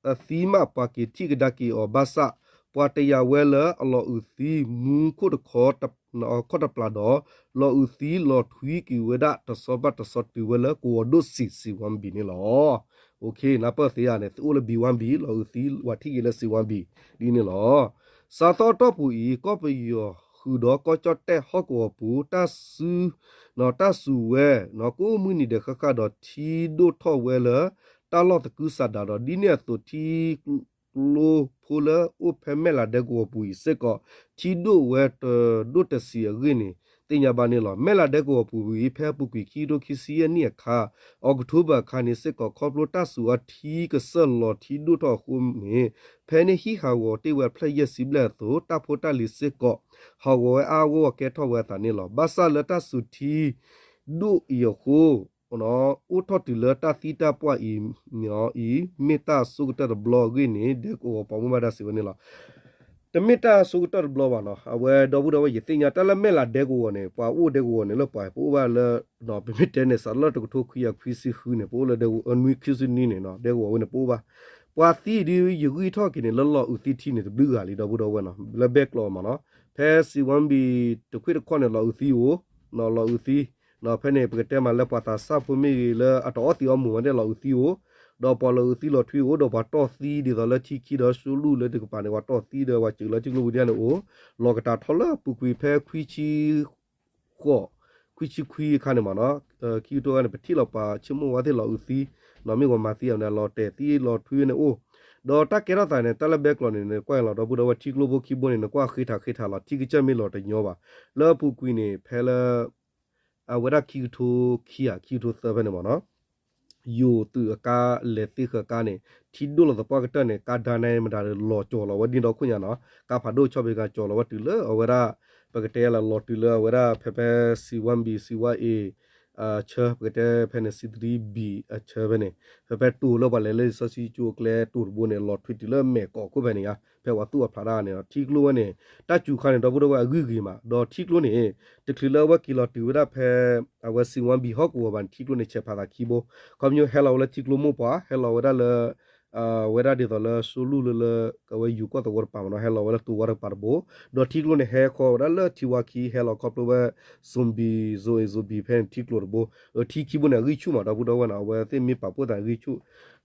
အ အသံမးပှၤက့ၤထံၣ်ကဒါက့ၤအီၤဘၣ်ဆၣ် ပှၤတယာ်ဝဲလၢအလီၤအုးသံမူခိၣ်တခီ ခီၣ်တပျၢ်ဒီး လီၤအုးသံလီၤထွံက့ၤဝဲဒၣ်တဆီဘၣ်တဆီတုၤဝဲလၢကဝီၤဒိၣ်စံး စံးဝါဘံၣ်န့ၣ်လီၤ. နၢ်ပၢၢ်သ့ဧါန့ၣ် အိၣ်လၢဘံၣ်ဝါဘံၣ် လီၤအုးသံဝဲထံၣ်က့ၤလၢစံးဝါဘံၣ်ဒ်န့ၣ်လီၤ. စးသီအတီၢ်ပူၤအံၤ ကီၢ်ပယီၤဃုာ်ဒီးကီၢ်ကၠီၣ်တဲၣ်ဟီၣ်ကဝီၤပူၤ တၢ်စူၤဝဲ ကိးမုၢ်နံၤဒဲးဃၣ်ဃၣ်ဒီးထံဒိၣ်ထီၣ်ဝဲလၢ တၢ်လီၢ်သကုၤဆးဒးဒီး ဒ်န့ၣ်အသိးထံကျိဖိလၢအိၣ်ဖဲမဲၢ်လးဒဲကဝီၤပူၤအံၤစ့ၢ်ကီး ထံဒိၣ်ဝဲတဒိၣ်တဆံးအဂ့ၢ်န့ၣ် သ့ၣ်ညါဘၣ်န့ၣ်လီၤ. မဲၢ်လးဒဲကဝီၤပူၤအံၤ ဖဲအပူၤကွံာ်ခံကထိခံဆံယဲၢ်နံၣ်အခါ October အခါန့ၣ်စ့ၢ်ကီး ခီဖျိတၢ်စူၤအီထံကစၢၢ်လီၤထံဒိၣ်ထီၣ်အဃိန့ၣ် ဖဲန့ၣ်ဟံၣ်ဟးဂီၤတ့ၢ်ဝဲဖျၢၣ်ယဲၢ်ဆံဘျဲၣ်အသိး တၢ်ဖိတၢ်လံၤစ့ၢ်ကီး ဟးဂီၤဝဲအါအါဂီၢ်ဂီၢ်ကဲထီၣ်ဝဲအသးန့ၣ်လီၤ. ဘၣ်ဆၣ်လၢတၢ်စူၤထံဒိၣ်အံၤအဃိ အိၣ်ထီၣ်တုၤလၢတၢ်သံတၢ်ပှၢ်အံၤ အံၤ မ့ၢ်တၢ်အဆိကတၢၢ်တဘျီအဂ့ၢ်န့ၣ် ဒဲကဝီၤပှၤမုၢ်ဘၣ်ဒါစံးဝဲန့ၣ်လီၤ. တမ့ၢ်တၢ်အဆိကတၢၢ်တဘျီဘၣ်နီၤ. အဝဲဒီပုၢ်ဒီဝဲၢ် ယသ့ၣ်ညါတၢ်လၢမဲၢ်လးဒဲကဝီၤန့ၣ် ပှၤအိၣ်ဒဲကဝီၤန့ၣ်လၢပှၤ ပအိၣ်ဘၣ်လၢ ပမ့ၢ်တဲန့ၣ် စးလၢတကထိခွံကယၤခွံဆံဃုန့ၣ် ပအိၣ်လၢဒဲကဝီၤ နွံခံဆံနွံန့ၣ်နီၤ ဒဲကဝီၤဝဲန့ၣ် ပအိၣ်ဘၣ်. ပှၤသံအံၤဒ်ယဂံၢ်ထီၣ်က့ၤန့ၣ် လၢလီၤအုးသံထံန့ၣ် တဘျုးဂၤလံ ဒီပုၢ်ဒီဝဲၢ်နီၤ လၢဘဲကျိးမးနီၤ. ဖဲစံးဝါဘံၣ်တခွ့ၣ်တခီၣ်န့ၣ် လီၤအုးသံအိၣ် နီၤ လီၤအုးသံ ဒီးဖဲန့ၣ် ပကတဲမးလၢပှၤသးစၢ်ဖိမ့ၢ်ဂ့ၤ လၢအတအီသံးအီမိၢ်ဝဲဒၣ်လီၤအုးသံအိၣ်, ဒီးပှၤလီၤအုးသံလီၤထွံအိၣ် ဒီးပှၤတီၢ်သံဒ်သိးလၢထံခံဒီး ရှူလူၢ်လၢတကပၤန့ၣ် ပှၤတီၢ်သံဒီးပှၤစၢၤလၢထံကျိပူၤဒ်န့ၣ်အိၣ်, လီၤကတၢၢ်ထီၣ်လၢအပူၤကွံာ်ဖဲခွံဆံ ဃိး, ခွံဆံခွံအခါန့ၣ်မးနီၤ, ခံကထိန့ၣ် ပထံၣ်လီၤပှၤဆိကမိၣ်ဝဲသ့ၣ်လီၤအုးသံ, နီၤ မ့ၢ်ပှၤမၤသံအီၤန့ၣ် လီၤတဲာ်သံလီၤထွံန့ၣ်အိၣ်, ဒီးတၢ်ကဲထီၣ်သးန့ၣ် တၢ်လၢဘဲကျိးန့ၣ် နကွၢ်လီၤ ဒီပုၢ်ဒီဝဲၢ် ထံကျိဖိခံဘိန့ၣ် နကွၢ်ဃ့ထးဃ့ထးလီၤ ထံကစၢၢ်မ့ၢ်လီၤတညီဘၣ်, လၢအပူၤကွံာ်န့ၣ် ဖဲလၢ အဝဲဒၣ်ခံကထိခံဧါ ခံကထိသၢဖဲန့ၣ်မးနီၤ ယိၤသုးအကါလဲၤသ့ဃၢၤကါန့ၣ် ထံဒိၣ်လီၤသပှၢ်ကတၢၢ်န့ၣ် ကါဒါနဲမတၤဒီးလီၤကၠီၤလီၤဝဲဒ်ဒီခိၣ်ညါနီၤ, ကါဖးဒိၣ်ဆီၣ်ဖံးကါကၠီၤလီၤဝဲတုၤလၢအဝဲဒၣ် ပကတဲလၢလီၤတုၤလၢအဝဲဒၣ်ဖဲဖဲ စံးဝါဘံၣ် စံးဝါအ့ၣ် အဆၢ ပကတဲဖဲန့ၣ် စံးသရံဘံၣ်အဆၢဖဲန့ၣ် ဖဲဖဲတိၤလၢပှၤလဲၤလၢလံာ်စီဆှံကၠိအကျဲတိၤတဘိန့ၣ် လီၤထွံတုၤလၢမဲာ်ကိးခိၣ်ဖဲန့ၣ်ဧါ, ဖဲပှၤသူၣ်အဖျးတၢ်န့ၣ်ဒီး ထံကျိဝဲန့ၣ် တၢ်စူၤခါန့ၣ် ဒီပုၢ်ဒီဝဲၢ်အဂံၢ်ဂ့ၤမး, ဒီးထံကျိန့ၣ် တချုးလၢအဝဲက့ၤလီၤတုၤဝဲဒၣ်ဖဲ အဝဲစံးဝါဘံၣ်ဟီၣ်ကဝီၤဘၣ်န့ၣ် ထံကျိန့ၣ်ဆဲးဖးသးခံဘိ, ခီပညီဟဲလီၤဝဲလၢထံကျိမိၢ်ပှၢ် ဟဲလီၤဝဲဒၣ်လၢ ဝဲဒၣ်ဒ်သိးလၢ ရှူလူၢ်လၢလၢ အဝဲယူၤကီၢ်သဝီတပၤမးနီၤ ဟဲလီၤဝဲလၢတိၤဝါတကပၤတဘိ, ဒီးထံကျိန့ၣ် ဟဲဃီၤဝဲဒၣ်လၢထံဝါခံ ဟဲလီၤခီဖျိဝဲ zombie zone အံၤ zombie ဖဲန့ၣ်ထံကျိတဘိ, ထံခံဘိန့ၣ် အဂံၢ်ဆူၣ်မး ဒီပုၢ်ဒီဝဲၢ်နီၤ အဝဲသ့ၣ်မ့ၢ်ပာ်ဖှိၣ်သးန့ၣ် အဂံၢ်ဆူၣ်,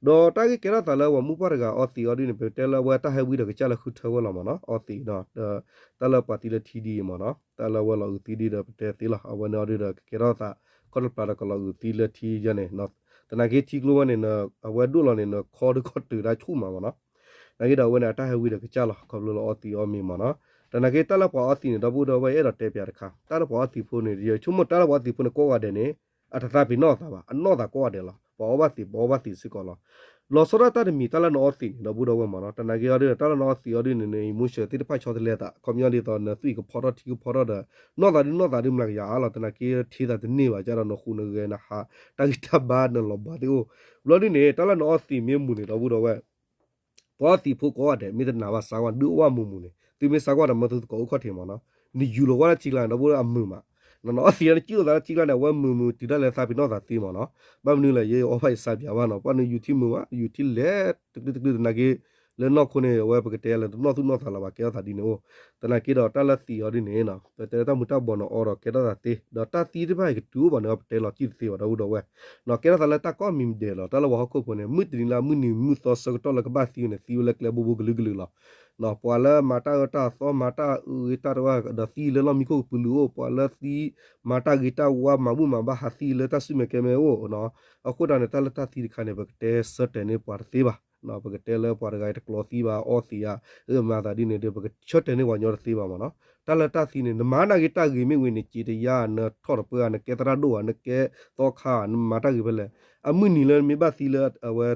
ဒီးတၢ်ဂ့ၢ်ကဲထီၣ်သးလၢပှၤမုၢ်ပှၢ်တဂၤအီသံးအီၤဒ်န့ၣ် ပတဲလၢအဝဲတၢ်ဟဲဝံဒီးကစၢ်လၢဃုထၢဝဲလီၤမးနီၤ အီသံးဒီး တၢ်လၢပှၤသံလၢထံဒ်အံၤမးနီၤ တၢ်လၢအဝဲလီၤအုးသံဒ်ဒီးပတဲသ့လီၤ အဝဲန့ၣ်အီၤဒ်ဒီးကကဲထီၣ်သး ခီၣ်တပျၢ်ဒီးကလီၤအုးသံလၢထံယါန့ၣ်, သနာ်က့ထံကျိဝဲန့ၣ် အဝဲဒိၣ်လီၤန့ၣ် နခီဒုခီၣ်တုၤဒၣ်ဆူၣ်မးမးနီၤ, သနာ်က့ဒီးအဝဲန့ၣ် အတၢ်ဟဲဝံဒီးကစၢ်လီၤ ခီဖျိလၢအီသံးအီမ့ၤမးနီၤ, သနာ်က့တၢ်လၢပှၤအီသံးန့ၣ် ဒီပုၢ်ဒီဝဲၢ်အဲၣ်ဒိးတဲပၠးတခါ တၢ်လၢပှၤအီသံးဖိန့ၣ် ယဆိကမိၣ်တၢ်လၢပှၤအီသံးဖိန့ၣ် ကိးဂၤဒဲးန့ၣ် အတသးပ့ၤနီၣ်သးဘၣ် အနီၣ်သးကိးဂၤဒဲးလီၤ ပှၤအီဘၣ်သံး ပှၤအီဘၣ်သံးစ့ၢ်ကီးလီၤ, လီၤဆီဒၣ်တၢ်တမံၤ တၢ်လၢနအီသံးန့ၣ် ဒီပုၢ်ဒီဝဲၢ်မးနီၤ သနာ်က့အီၤဒ်န့ၣ် တၢ်လၢနအီသံးအီၤဒ်န့ၣ် န emotion သ့ၣ်တဖၣ်ဆီတလဲသး ခီပညီဒ်သိးနသွံၣ်ကဖီထီၣ်ထံကဖီထီၣ်ဒီး နီၣ်သးဒုးနီၣ်သးဒုးမျးကယၤအါလီၤ သနာ်က့ထံသးတန့ၢ်ဘၣ် ကဒီးနဃူနဂဲၤနဟး တၢ်ဂံၢ်တၢ်ဘါနလီၤဘှါသ့ၣ်အိၣ်, ဘျီဒ်န့ၣ် တၢ်လၢနအီသံးမ့ၢ်မုာ်န့ၣ် ဒီပုၢ်ဒီဝဲၢ် ပှၤအီသံးဖိကိးဂၤဒဲး မ့ၢ်တနာ်ဘၣ်စါကွၢ် ဒုးအိၣ်ဝဲမုာ်မုာ်န့ၣ် သုမ့ၢ်စါကွၢ်ဒီးမၢသုသကိးအိၣ်ခီၣ်ထံးမးနီၤ, နယူၤလီၤကွၢ်လၢထံကျါန့ၣ် ဒီပုၢ်ဒီဝဲၢ်အမုာ်မး, နအီသံးလၢနကံၣ်လိာ်သးလၢထံကျါန့ၣ် အဝဲမုာ်မုာ်တုၤဒၣ်လဲာ်သးပ့ၤနီၣ်သးသ့မးနီၤ, ဘၣ်မနုၤလဲၣ် ယအီဘၣ်ယစါပၠးဘၣ်နီၤ ပှၢ်နယူၤထံမုာ်ဘၣ် ယူၤထံလဲၤ တကလုာ်တကလုာ်သနာ်က့ လၢနီၢ်ခိန့ၣ် အဝဲပကတဲလၢတနီၣ်သူၣ်နီၣ်သးလၢၤဘၣ် ကဲထီၣ်သးဒ်န့ၣ်အိၣ်, သနာ်က့ဒီးတၢ်လၢသံးအီၤဒ်န့ၣ် ပတဲလၢတၢ်မူၤတၢ်ဘှီးန့ၣ်အီဒီးကဲထီၣ်သးသ့ ဒီးတၢ်သံတဖၣ်အံၤကတုၤအိၣ်ဘၣ်န့ၣ် ပတဲလီၤတံၢ်တသ့ဘၣ် ဒီပုၢ်ဒီဝဲၢ်, ကဲထီၣ်သးလၢတၢ်ကိးမံၤဒဲးလီၤ တၢ်လၢပှၤဟီၣ်ခိၣ်ဖိန့ၣ် မုၢ်တနံၤလၢအမုၢ်နံၤမုၢ်သီဆၢကတီၢ်လၢကဘၣ်သံန့ၣ် သံဝဲလၢကျဲဘိဘိကလုာ်ကလုာ်လီၤ, ပှၤလၢမၤတၢ်အၢတၢ်သီ မၤတၢ်အုးဂ့ၤတၢ်တဝၢ်ဒီးသံလၢလီၢ်မံခိၣ်ကပူၤလုာ်အိၣ် ပှၤလၢသံ မၤတၢ်ဂ့ၤတၢ်ဝါ မၤဘူၣ်မၤဘါဟးသံလၢတၢ်စုမဲာ်ကဲမဲာ်အိၣ်, အဃိသတးန့ၣ် တၢ်လၢတၢ်သံတခါန့ၣ် ပကတဲဆၢတဲာ်န့ၢ်ပှၤတသ့ဘၣ်, ပကတဲလၢပှၤတဂၤအံၤတကျိးသံဘၣ် အီသံးဧါ အမၤသးဒ်န့ၣ်ဒီး ပကဆၢတဲာ်န့ၢ်ပှၤညီတသ့ဘၣ်မးနီၤ, တၢ်လၢတၢ်သံန့ၣ် နမၤနာ်က့တၢ်ဂ့ၤမ့ၢ်ဝံၤန့ၣ် စံးတယါ နထီၣ်တပၢၢ်ဧါ နကဲသရၣ်ဒိၣ်ဧါ နကဲသီခါဧါ နမၤတၢ်ဂ့ၤဖဲလဲၣ်, အမုၢ်နံၤလၢနမ့ၢ်ဘၣ်သံလၢ အဝဲ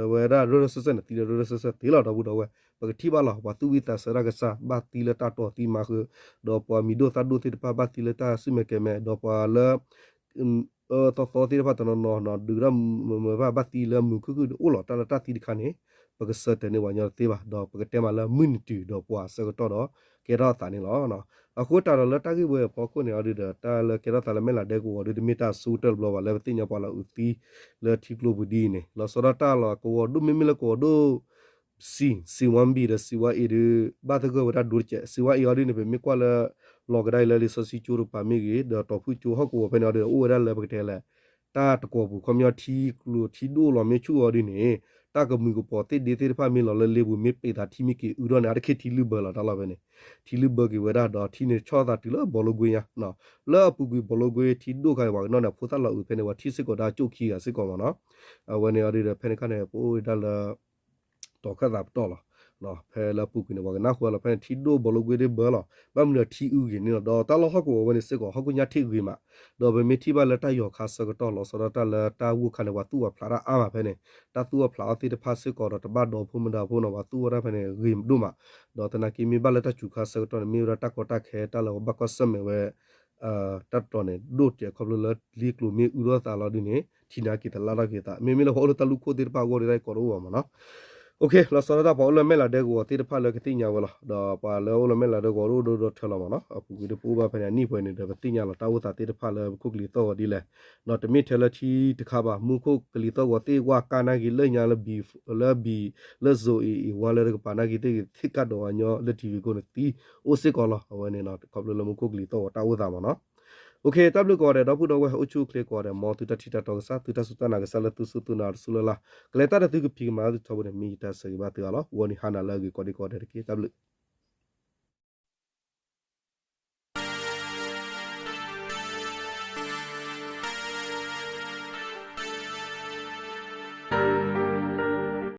အဝဲဒၣ်ရၢရၢစၢၢ်စၢၢ်န့ၣ် သံလၢရၢရၢစၢၢ်စၢၢ်န့ၣ် သံလီၤ ဒီပုၢ်ဒီဝဲၢ်, ပကထံၣ်ဘၣ်လီၤ ပှၤသူၣ်ဝံသးစဲတၢ်ကစၢ် ဘၣ်သံလၢတၢ်တီၢ်သံမၤဃုာ်, ဒီးပှၤမံၤဒိၣ်သၣ်ဒိၣ်သ့ၣ်တဖၣ် ဘၣ်သံလၢတၢ်စုမဲာ်ကဲမဲာ် ဒီးပှၤလၢ အၢသီသီသ့ၣ်တဖၣ်တနီၤနီၤ ဒုးကဒီးမုာ်မုာ်ဘၣ်ဘၣ်သံလၢမုာ်ခုၣ်ခုၣ်အိၣ်လီၤ တၢ်လၢတၢ်သံတခါန့ၣ် ပကဆၢတဲာ်န့ၢ်ပှၤညီတသ့ဘၣ် ဒီးပကတဲမးလၢမုၢ်နံၤတုၤဒီးပှၤဆၢကတီၢ်ဒီး ကဲထီၣ်သးန့ၣ်လီၤ. အဃိတၢ်ဒီးလၢတၢ်ဂ့ၢ်ဝဲအဖီခိၣ်န့ၣ် အီၤဒုးဒီး တၢ်လၢကဲထီၣ်သးလၢမဲၢ်လးဒဲကဝီၤဒုး တမ့ၢ်တၢ်အဆိကတၢၢ်တဘျီဘၣ် လၢပသ့ၣ်ညါပှၤလီၤအုးသံလၢထံကျိပူၤဒ်အံၤန့ၣ် လီၤဆီဒၣ်တၢ်လီၤကဝီၤဒိၣ် မ့မ့ၢ်လၢကဝီၤဒိၣ် စံၣ် စံၣ်ဝါဘံၣ်ဒီးစံၣ်ဝါအ့ၣ်ဒုး ဘၣ်သဂၢၢ်ဝဲဒၣ်ဒိတကဲး. စံၣ်ဝါအ့ၣ်အီၤဒုးန့ၣ် ပမ့ၢ်ကွၢ်လၢ လီၤကဒါအံၤလၢလံာ်စီဆှံကၠိတကပၤမ့ၢ်ဂ့ၤ ဒီးတီၤဖုၣ်ကၠိဟီၣ်ကဝီၤဖဲန့ၣ်အီၤဒုး အိၣ်ဝဲဒၣ်လၢပကတဲလဲၣ် တၢ်တကွီၢ်ပူၤ ခီပညီထံကျိၤထံဒိၣ်လီၤမ့ၢ်ဆူၣ်အီၤဒုးန့ၣ် တၢ်ကမုာ်ကပီၤသ့ၣ်ဒ့သ့ၣ်တဖၣ်မ့ၢ်လီၤလၢလ့ပူၤ မ့ၢ်ပ့ၤသးထံမ့ၢ်က့ၤအုထီၣ်န့ၣ် အါတက့ၢ်ထံလုၢ်ဘၢလီၤတၢ်လီၢ်ဖဲန့ၣ် ထံလုၢ်ဘၢက့ၤဝဲဒၣ်ဒီးထံန့ၣ်ဆီၣ်သးတုၤလၢဘီလိကွ့ညါ လၢအပူၤကွံာ်ဘီလိကွ့ထံဒိၣ်ခါအံၤ ပှၤကနီၣ်န့ၣ် ဖိသၣ်လီၤအုးဖဲန့ၣ် ပှၤထံၣ်စ့ၢ်ကီးဒၣ်ကၠိၣ်ခံဂၤစ့ၢ်ကီးမ့ၢ်နီၤ. အဝဲန့ၣ်အီၤဒုးဒီး ဖဲန့ၣ်ခါန့ၣ် ပအိၣ်ဝဲဒၣ်လၢ တီၤခၢၣ်သးပတီၢ်လီၤ. ဖဲလၢအပူၤကွံာ်န့ၣ် ပှၤကနၢ်ဟူလီၤ ဖဲန့ၣ်ထံဒိၣ်ဘီလိကွ့ဒၣ်ဘၢလီၤ. ဘၣ်မနုၤဒီးထံအုက့ၤန့ၣ်လီၤ. ဒီးတၢ်လီၢ်ဟီၣ်ကဝီၤဝဲန့ၣ်စ့ၢ်ကီး ဟီၣ်ခိၣ်ညါထံၣ်ဂ့ၤမး, ဒီးပမ့ၢ်ထံၣ်ဘၣ်လၢတၢ်ယီၤခါဆၢကတီၢ်လီၤဆီဒၣ်တၢ်လၢတၢ်ဂိၢ်ခါန့ၣ် ပှၤသူၣ်ပှၤဖျးတၢ်အါမးဖဲန့ၣ်, တၢ်သူၣ်အီၣ်ဖျးအီသ့ၣ်တဖၣ်စ့ၢ်ကီးဒီး တဘၣ်ဒီဖိမတၤဖိနီၤ ပှၤသူၣ်အီၣ်တၢ်ဖဲန့ၣ် ဂ့ၤဒိၣ်မး, ဒီးသနာ်က့မ့ၢ်ဘၣ်လၢတၢ်စူၤခါဆၢကတီၢ်န့ၣ် မ့ၢ်ဝဲဒၣ်တၢ်ကီတၢ်ခဲ တၢ်လၢပဘၣ်ကွၢ်ဆၢၣ်မဲာ်ဝဲ တၢ်တတီၤန့ၣ် ဒိၣ်တဲာ်ခီဖျိလၢလ့ကျိၤမ့ၢ်အုထီၣ်သးလီၤဒုးန့ၣ် ထံနာ်က့ၤသးလၢ်ထီၣ်က့ၤသး မ့မ့ၢ်လၢပှၤအိၣ်လၢတၢ်လူၢ်ခိၣ်သ့ၣ်တဖၣ်အဂီၢ်ဒ်တၢ်အံၤကီးတအိၣ်ဘၣ်မ့ၢ်နီၤ. လီၤဆီဒၣ်တၢ်ပှၤအိၣ်လၢမဲၢ်လးဒဲကဝီၤသ့ၣ်တဖၣ်လၢကသ့ၣ်ညါဝဲလီၤ. ဒီးပှၤလၢအိၣ်လၢမဲၢ်လးဒဲကဝီၤအိၣ်ဒိၣ်ဒိၣ်ထၢလီၤမ့ၢ်နီၤ. အပူၤကွံာ်ဒီးပအိၣ်ဘၣ်ဖဲန့ၣ် အနံၣ်ပှဲၤန့ၣ်ဒီး ပသ့ၣ်ညါလီၤတၢ်အိၣ်သးသ့ၣ်တဖၣ်လၢပခိၣ်ကလံၤသီၣ်ဂီၤဒ်လဲၣ်. တမ့ၢ်ထဲလၢထံတခါဘၣ် မူခိၣ်ကလံၤသီၣ်ဂီၤသ့ၣ်ဝါကါနာ်က့ၤလၢညါလၢ ဘံၣ် လၢဘံၣ် လၢစိၤအ့ၣ်အ့ၣ်ဝါလၢတကပၤနာ်က့ၤသ့ၣ်ဂ့ၤ သ့ၣ်ကၣ်ဒိးဝဲညီလၢထံဝံၤကိန့ၣ်သံ အိၣ်စ့ၢ်ကီးလီၤ. အဝဲန့ၣ် ခီဖျိလၢမူခိၣ်ကလံၤသီၣ်ဂီၤတၢ်အိၣ်သးမ့ၢ်နီၤ. တၢ်ဘျုးကိးဂၤဒဲး ဒီပုၢ်ဒီဝဲၢ် အိၣ်ဆူၣ်အိၣ်ချ့ကိးဂၤဒဲး မ်သုတၢ်ထံၣ်တၢ်တီကစၢ် သုတၢ်စူၢ်တၢ်နာ်ကစၢ်လၢသုစူၢ်သုနာ်တစူၢ်လၢ်လၢ် ကလဲၤတၢ်ဒီးသုကဖံးကမၤသုထီဘိန့ၣ် မ့ၢ်ယတၢ်ဆၢဂ့ၤဘၣ်သုအါလီၤ. ဂီၤနံၤဟါနၤလၢအဂ့ၤကိးဒံကိးဂၤဒဲးတက့ၢ်. တၢ်ဘျုး